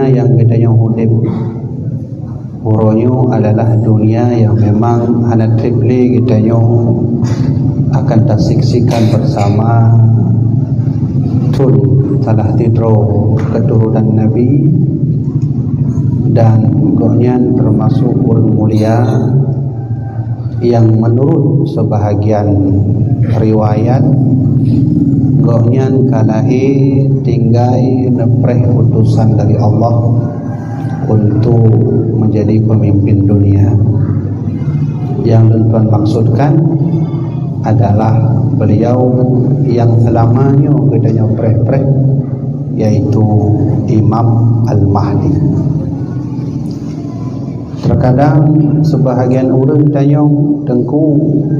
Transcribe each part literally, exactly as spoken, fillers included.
Nyang geutanyoe udeb uroe nyoe adalah dunia nyang memang hana treb lé geutanyoe akan tasaksikan bersama. Thon salah sidroe keturunan Nabi, dan gobnyan termasuk ureuëng mulia nyang menurut sebahagian riwayat, gobnyan ka lahé tinggai neupreh utusan dari Allah untuk menjadi pemimpin dunia. Yang lôn tuan maksudkan adalah beliau yang selama nyoe geutanyoe preh-preh, yaitu Imam Al-Mahdi. Terkadang sebahagian ureuëng tanyong, "Teungku,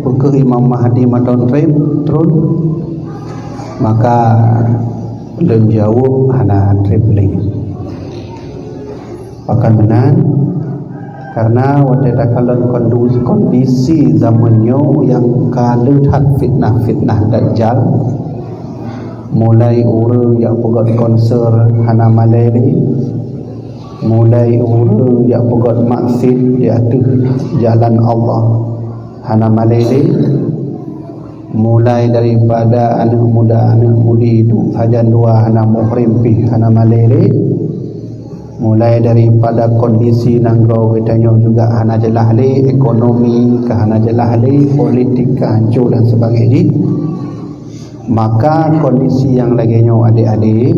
peu kheueh Imam Mahdi mantong treb tron?" Maka lôn jaweueb, "Hana treb lé." Pakon meunan? Karena watée takalon kondu-, kondisi zaman nyoe nyang ka le that fitnah-fitnah Dajjal, mulai ureuëng jak peugét konser hana malée lé, mulai ureuëng jak peugét maksiat di ateueh jalan Allah hana malée lé, mulai daripada aneuëk muda, aneuëk mudi duek sajan dua hana muhrim pih hana malée lé, mulai daripada kondisi nanggroe geutanyoe juga hana jeulaih lé, ekonomi ka hana jeulaih lé, politik ka hancô dan sebagainya. Maka kondisi nyang lagée nyoe, adék-adék,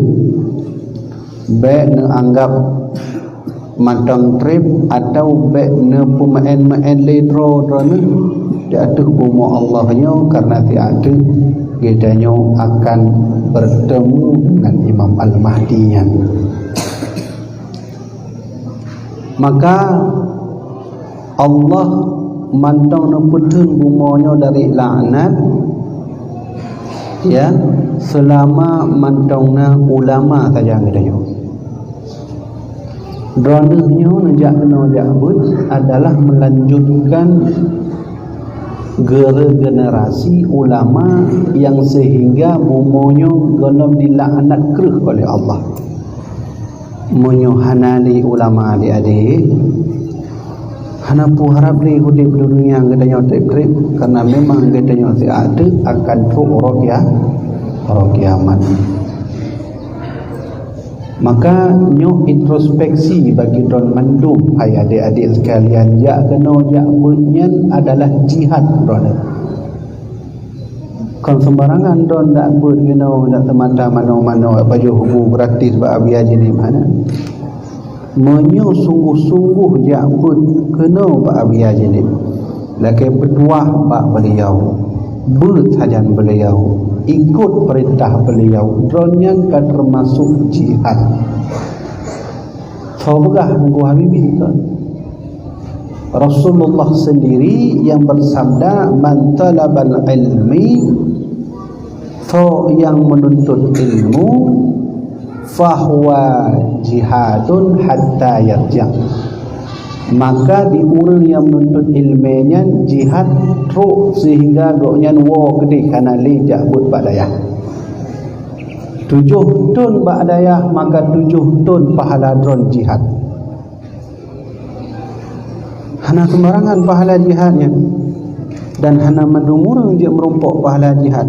bék neuanggab mantong treb atawa bék neupeumeu'én-meu'én lé droe droeneueh di ateueh bumoe Allah nyoe, karena siat teuk geutanyoe akan bertemu dengan Imam Al-Mahdi nyan. Maka Allah mantong neupeutheun bumoe nyoe dari laknat, ya, selama mantong na ulama sajan geutanyoe. Droeneueh nyoe neujak keunoe jak beuet adalah melanjutkan regenerasi ulama nyang sehingga bumoe nyoe gohlom dilaknat kreueh oleh Allah. Meunyoe hana lé ulama, adék-adék, hana peue harab lé udeb di dunia geutanyoe treb-treb, karena memang geutanyoe siat teuk akan trok uroe kia-, uroe kiamat. Maka nyoe introspeksi bagi droen mandum, hai adék-adék sekalian, jak keunoe jak beuet nyan adalah jihad droeneueh. Kon sembarangan droen dak beuet keunoe dak teumata manoe-manoe pajoh bu gratis bak Abia Jeunieb, hana. Meunyoe sungguh-sungguh jak beuet keunoe bak Abia Jeunieb, lakée peutuah bak beuliau, beuet sajan beuliau, ikot peurintah beuliau, droen nyan ka teumasok jihad. Soe peugah, Teungku Habibie, kon? Rasulullah sendiri yang bersabda, "Man talabal ilmi," soe nyang menuntut ilmu, "fahuwa jihadun hatta yarja'." Maka di ureuëng nyang menuntut ilmu nyan jihad trok sehingga gobnyan woe keudeh hana lé jak beuet bak dayah. Tujoh thon bak dayah, maka tujoh thon pahala droen jihad. Hana sembarangan pahala jihad nyan, dan hana mandum ureuëng jeuet meurumpok pahala jihad.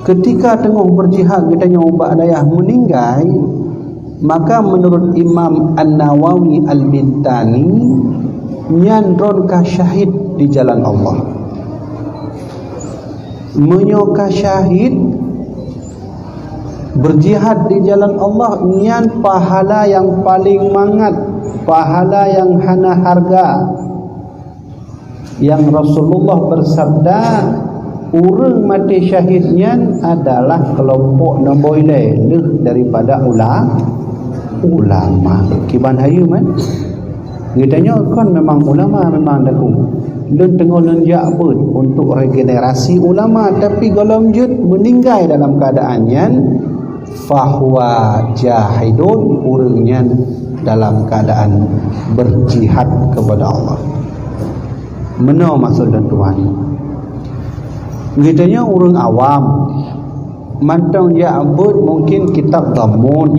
Ketika teungoh beujihad geutanyoe bak dayah meuninggai, maka menurut Imam An-Nawawi Al-Bintani, nyan droen ka syahid di jalan Allah. Meunyoe ka syahid, beujihad di jalan Allah, nyan pahala nyang paleng mangat, pahala nyang hana hareuga. Nyang Rasulullah beusabda, ureuëng maté syahid nyan adalah keulompok nombor ilée lheueh daripada ula-, ulama. Kiban hayeue man? Geutanyoe kon memang ulama, memang daku. Lôn teungoh lôn jak beuet untuk regenerasi ulama, tapi gohlom jeuet meuninggai dalam keuadaan nyan, fahuwa jahidun, ureuëng nyan dalam keuadaan beujihad keupada Allah. Meunoe maksud lôn tuan. Geutanyoe ureuëng awam, mantong jak beuet mungkin kitab Dhammun.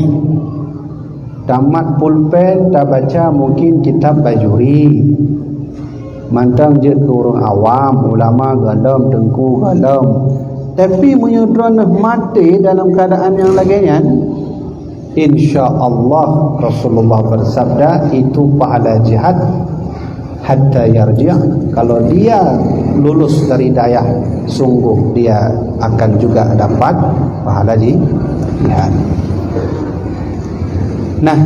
Tamat pulpen tabaca mungkin kitab Bajuri. Mantong jeuet keu ureuëng awam, ulama gohlom, teungku gohlom. Tapi meunyoe droeneuh maté dalam keadaan nyang lagée nyan, insya Allah Rasulullah bersabda, itu pahala jihad hatta yarji'. Kalau dia lulus dari dayah, sungguh dia akan juga dapat pahala ji-, jihad. Nah,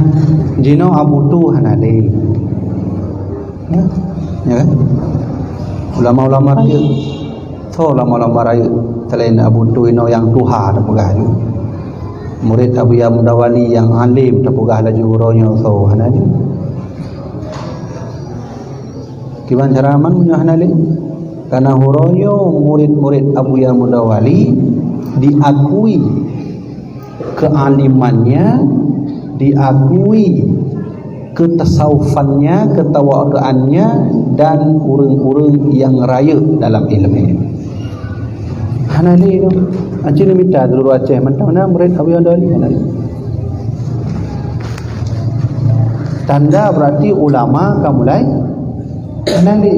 jinoe Abu Tu hana lé. Ya, ya kan? Ulama-ulama rayeuk. Soe ulama-ulama rayeuk selain Abu Tu inoe nyang tuha tapeugah laju. Murid Abuya Mudawali nyang alim tapeugah laju uroe nyoe soe hana lé. Kiban cara man meunyoe hana lé? Karena uroe nyoe murid-murid Abuya Mudawali diakui kealimannya, diakui ketasawufannya, ketawadaannya, dan ureuëng-ureuëng nyang rayeuk dalam iéleumé. Hana lé tu. Aci neumita guru Aceh mantong na murid Abuya Mudawali hana lé. Tanda berarti ulama ka mulai hana lé.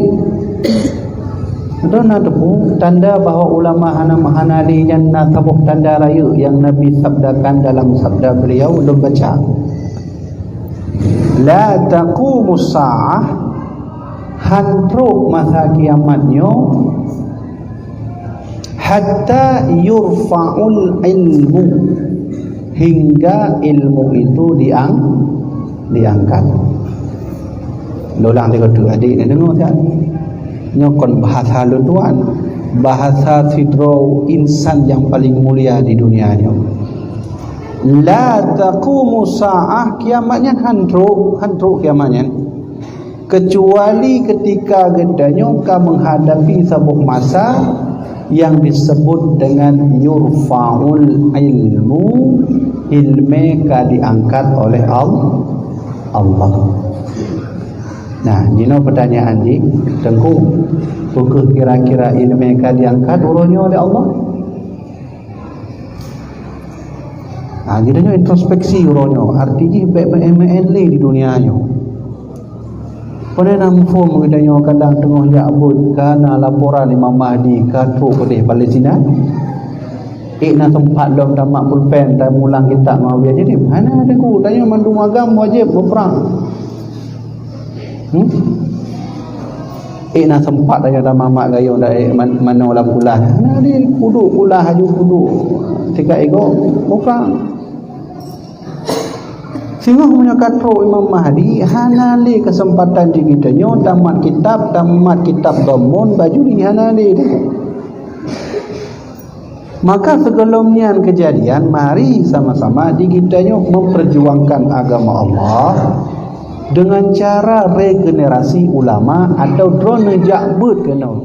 Droeneuh na teupeue tanda bahwa ulama hana, hana lé nyan na saboh tanda rayeuk nyang Nabi sabdakan dalam sabda beliau lôn baca. La taqumus sa'ah, han trok masa kiamat nyoe, hatta yurfa'ul ilmu, hingga ilmu itu diang-, diangkat. Lôn ulang tiga tu, adik na deungoe siat. Nyoe kon bahasa lôn tuan, bahasa sidroe insan nyang paling mulia di dunia nyoe. La taqumu sa'ah, kiamat nyan han trok, han trok kiamat nyan. Kecuali ketika geutanyoe ka menghadapi saboh masa yang disebut dengan yurfa'ul ilmu, ilmu ka diangkat oleh Al-, Allah. Nah, jinoe pertanyaan jih, Teungku, peu kheueh kira-kira ilmu ka diangkat uroe nyoe oleh Allah? Ha, geutanyoe introspeksi uroe nyoe, arti jih bék meu'en-meu'en lé di dunia nyoe. Pane na muphom geutanyoe kadang teungoh jak beuet, ka na laporan Imam Mahdi ka trok keudeh Palestina. Ék na teumpat lom tamat pulpen, tamulang kitab ngon Abuya Jadid. Hana, Teungku, tanyoe mandum agam wajéb beuprang. Hmm? Eh, na sempat dah nyata mamak gayung dah, eh, man-, mano lam kulah. Nah, di kuduk kulah, aju kuduk. Tiga ego, bukan. Singoh meunyoe ka trok Imam Mahdi, hana lé kesempatan di kita nyoe tamat kitab, tamat kitab Dhammon, Bajuri, hana lé. Maka, sigohlom nyan keujadian, mari sama-sama di geutanyoe memperjuangkan agama Allah dengan cara regenerasi ulama atau droeneuh jak beuet keunoe.